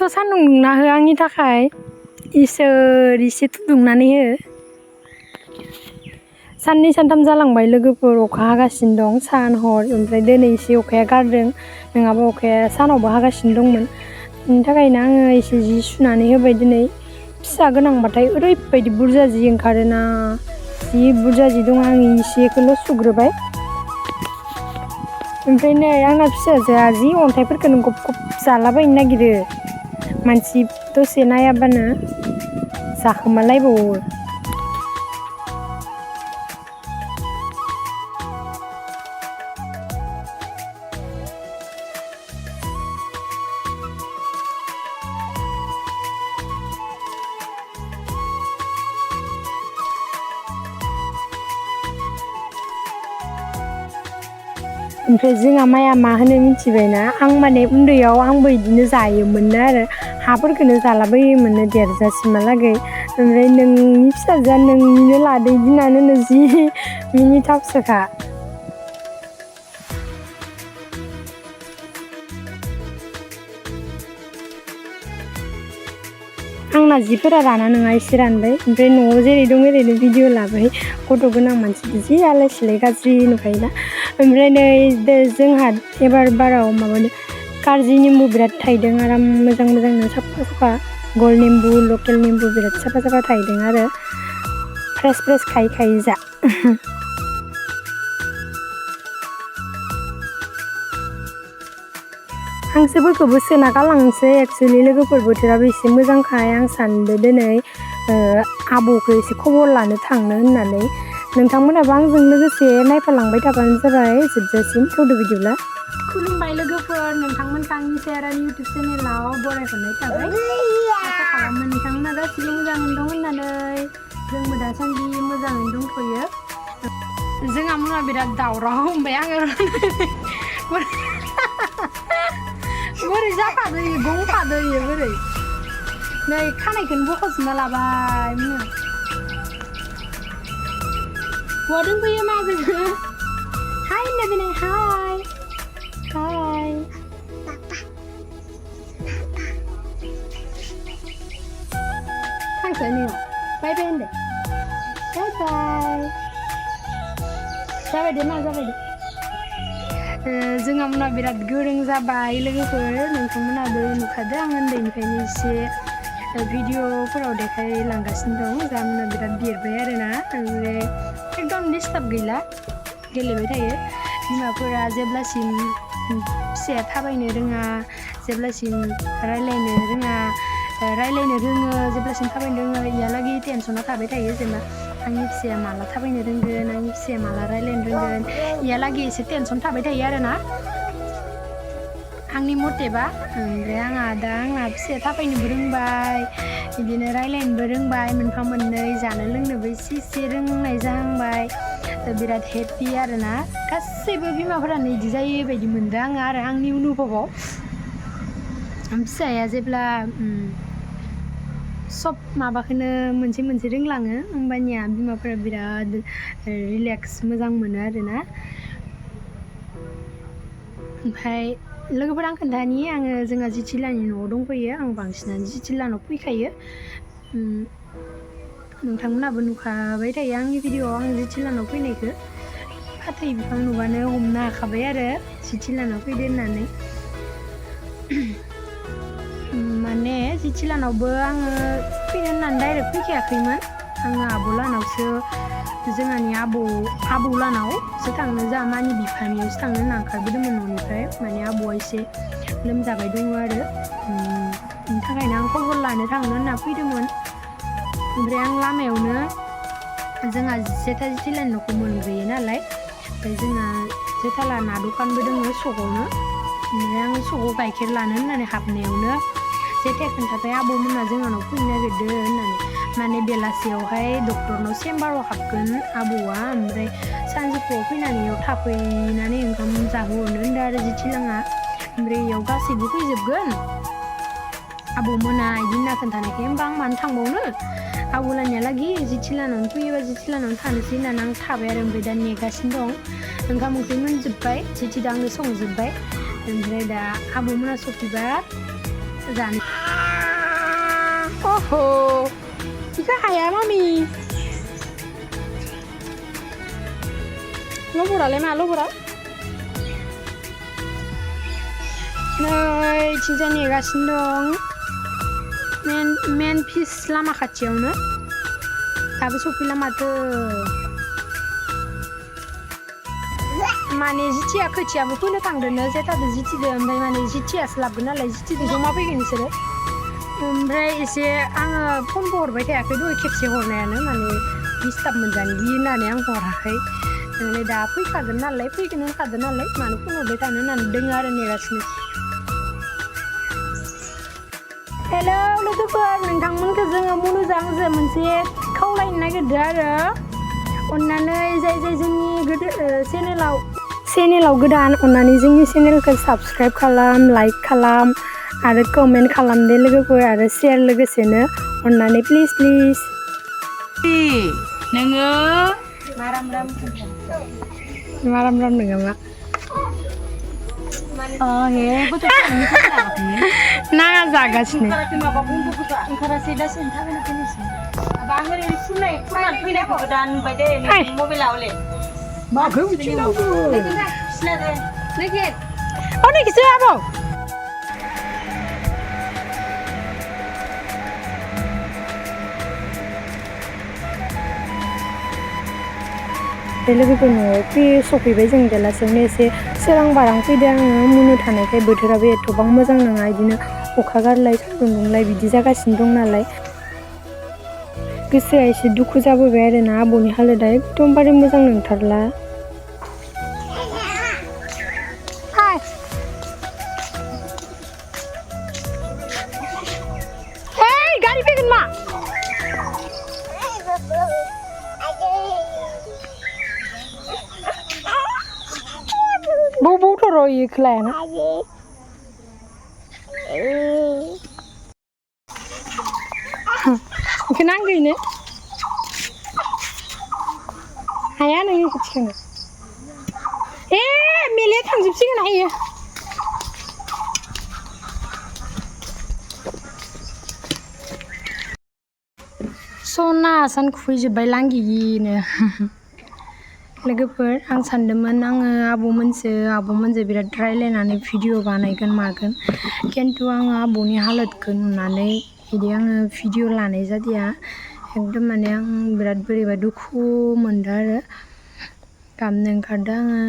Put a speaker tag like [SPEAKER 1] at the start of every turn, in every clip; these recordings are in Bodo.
[SPEAKER 1] एथ' सान्दुं दुंना हो आंनि थाखाय इसोर एसे दुंनानै हो साननै सानथाम जालांबाय लोगोफोर अखा हागासिनो दं सान हर ओमफ्राय दिनै एसे अखाया गारदों नङाबा अखाया सानावबो हागासिनो दंमोन बेनि थाखायनो आङो एसे जि सुनानै होबाय दिनै फिसा गोनांबाथाय ओरैबायदि बुरजा जि ओंखारोना जि बुरजा जि दं आं एसेखौल' सुग्रोबाय ओमफ्राय नै आंना फिसाजोआ जि अन्थाइफोरखौनो गब गब जालाबायनो नागिरो मानसि दसे नायाबानो जाखोमालायबावो ओमफ्राय जोंहा माइया मा होनो मिथिबायना आं माने उन्दैयाव आंबो बिदिनो जायोमोननो आरो हाफोरखौनो जालाबायोमोननो देरजासिमहालागै ओमफ्राय नोंनि फिसाजोआ नोंनिनो लादै दिनानो जि मिनिथावसोखा आंना जिफोरा राना नङा एसे रानबाय ओमफ्राय न'आव जेरै दं ओरैनो भिडिअ लाबाय गथ' गोनां मानसि जि आलाय सिलाय गाज्रि नुखायोना ओमफ्राय नै जोंहा एबार बाराव माबानो कारजि निम्बु बिराद थायदों आराम मोजां मोजांनो साफा साफा गल निम्बु लकेल निम्बु बिराद साफा साफा थायदों आरो फ्रेस फ्रेस खायै खायै जा हांसोफोरखौबो सोना गालांसै एक्सुवेलि लोगोफोर बोथोराबो एसे मोजांखाय आं सानदों दिनै आबौखौ एसे खबर लानो थांनो होननानै नोंथांमोनाबो आंजों लोगोसे नायफालांबाय थाबानो जाबाय जोबजासिम थौदो बिदिब्ला खुलुमबाय लोगोफोर नोंथांमोनखौ आंनि सेरानि इउटुब चेनेलाव बरायहरनाय थाबाय आसा खालामो नोंथांमोना गासिबो मोजाङैनो दं होननानै जोंबो दासान्दि मोजाङैनो दंथ'यो जोंहा मुङा बिराद दावराव ओमफ्राय आङो बोरै जाखादो गंखादो बोरै नै खानायखौनो बख'जोबना लाबाय बहा दंफैयो माजों हाय होनना बिनाय हाय हाय थांसै नोङो बाय बाय होनदो बाय बाय जाबाय दे मा जाबाय दे जोंहा मोना बिराद गोरों जाबाय लोगोफोर नोंथांमोनाबो नुखादो आं उन्दैनिफ्रायनो एसे भिडिअफोराव देखायलांगासिनो दं जोंहा मोना बिराद देरबाय आरोना ओमफ्राय एकदम डिस्टार्ब गैला गेलेबाय थायो बिमाफोरा जेब्लासिम फिसाया थाबायनो रोङा जेब्लासिम रायलायनो रोङो जेब्लासिम थाबायनो रोङो इयालागै टेनसनाव थाबाय थायो जेनेबा आंनि फिसाया माला थाबायनो रोंगोन आंनि फिसाया माला रायलायनो रोंगोन इयालागै एसे टेनसन थाबाय थायो आरोना आंनि मथेबा ओमफ्राय आंना फिसाया थाबायनोबो रोंबाय बिदिनो रायलायनोबो रोंबाय मोनफा मोननै जानो लोंनोबो एसे रोंनाय जाहांबाय बिराद हेपि आरोना गासैबो बिमाफोरानो बिदि जायो बायदि मोनदों आङो आरो आंनि अनुभबाव फिसाया जेब्ला सब माबाखौनो मोनसे मोनसे रोंलाङो होमबानिया बिमाफोरा बिराद रिलेक्स मोजां मोनो आरोना ओमफ्राय लोगोफोर आं खोन्थानि आङो जोंहा जिथिलानि न'आव दंफैयो आं बांसिनानो जिथिलानाव फैखायो नोंथांमोनाबो नुखाबाय थायो आंनि भिडिअआव आं जिथिलानाव फैनायखौ फाथै बिफां नुबानो हमनो हाखाबाय आरो जिथिलानाव फैदो होननानै माने जिथिलानावबो आङो फैनो होननानै डाइरेक्ट फैखायाखैमोन आङो आब'लानावसो जोंहानि आबौ लानावसो थांनो जा मानि बिफानियावसो थांनो होनना ओंखारबोदोंमोन न'निफ्राय माने आबौआ एसे लोमजाबाय दङ आरो बेनि थाखायनो आं खबर लानो थांनो होनना फैदोंमोन ओमफ्राय आं लामायावनो जोंहा जेथा जिथिलानि न'खौ मोनग्रोयो नालाय ओमफ्राय जोंहा जेथाला ना दखानबो दङ सकआवनो ओमफ्राय आं सकआव गाइखेर लानो होननानै हाबनायावनो जेथाया खोन्थाबाय आबौमोना जोंहानाव फैनो नागिरदों होननानै माने बेलासियावहाय डक्टरनाव चेम्बाराव हाबगोन आबौआ ओमफ्राय सानजौफुआव फैनानै इयाव थाफैनानै ओंखाम जाहोहरनो होनदों आरो जिथिलाङा ओमफ्राय इयाव गासैबो फैजोबगोन आबौमोना बिदि होनना खोन्थानायखाय होमबा आं मानो थांबावनो आबौलानियालागि जिथिलानावनो फैयोबा जिथिलानावनो थानोसै होननानै आं थाबाय आरो ओमफ्राय दा नेगासिनो दं ओंखाम ओंख्रि मोनजोब्बाय जिथिदा आंनो संजोब्बाय ओमफ्राय दा आबौमोना सफैबा जानो ओहो इखो हाया मामि लबरालाय मा लबरा नै इथिंजाय नेगासिनो दं मेन फिस लामा खाथियावनो दाबो सफैला माथो माने जिथिया खोथियाबो फोनो थांदोंनो जेटाबो जिथिदो ओमफ्राय माने जिथियासो लाबोगोन नालाय जिथिदो जमा फैगोन बिसोरो ओमफ्राय एसे आङो फनबो हरबाय थायाखै दहाय खेबसे हरनायानो माने डिस्टार्ब मोनजानो गियो होननानै आं हराखै माने दा फैखागोन नालाय फैगोन होनखादों नालाय मानो फन हरबाय थानो होननानै दोङो आरो नेगासिनो हेलौ लोगोफोर नोंथांमोनखौ जोङो मनुजांजों मोनसे खावलायनो नागिरदों आरो अन्नानै जाय जोंनि चेनेलाव गोदान अन्नानै जोंनि चेनेलखौ साबस्क्राइब खालाम लाइक खालाम आरो कमेन्ट खालामदे लोगोफोर आरो शेयार लोगोसेनो अन्नानै प्लिज नोङो माराम नोङो मा नाङा जागासिनो लोगोफोर न'आव सफैबाय जों बेलासियावनो एसे सोरां बारां फैदों आङो मुनु थानायखाय बोथोराबो एथ'बां मोजां नङा बिदिनो अखा गारलाय सान्दुं दुंलाय बिदि जागासिनो दं नालाय गोसोआ एसे दुखु जाबोबाय आरो ना आब'नि हालोदा एकदमबारे मोजां नंथारला गारि फैगोन मा बौ थ'र' इयो खोलायाना इखौ नांगौनो हाया नों इखौ थिखांनो मेलेया थांजोबसिगोन हायो सना सान खुफैजोब्बाय लांगिगिनो लोगोफोर आं सानदोंमोन आङो आब'मोनजों बिराद रायलायनानै भिडिअ बानायगोन मागोन खिन्थु आङो आब'नि हालोदखौ नुनानै बिदि आङो भिडिअ लानाय जादिया एकदम माने आं बिराद बोरैबा दुखु मोनदों आरो गाबनो ओंखारदों आङो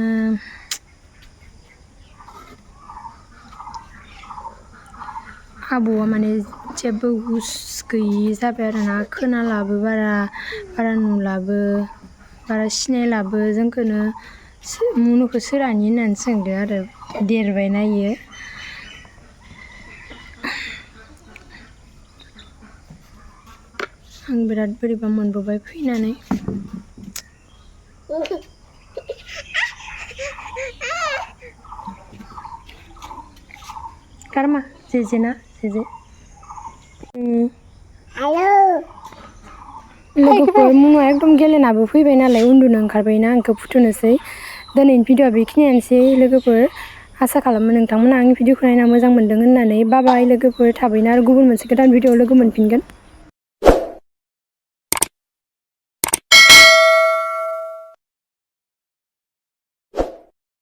[SPEAKER 1] आबौआ माने जेबो हुस गैयि जाबाय आरोना खोनालाबो बारा नुलाबो बारा सिनायलाबो जोंखौनो मुनुखौ सोरानि होननानै सोंदों आरो देरबायना इयो आं बिराद बोरैबा मोनबोबाय फैनानै गारमा जेजेना जेजे लोगोफोर मुनुआ एकदम गेलेनाबो फैबाय नालाय उन्दुनो ओंखारबायना आंखौ फुथुनोसै दिनैनि भिडिअआ बेखिनियानोसै लोगोफोर आसा खालामो नोंथांमोना आंनि भिडिअखौ नायना मोजां मोनदों होननानै बाबाय लोगोफोर थाबैनो आरो गुबुन मोनसे गोदान भिडिअ लोगो मोनफिनगोन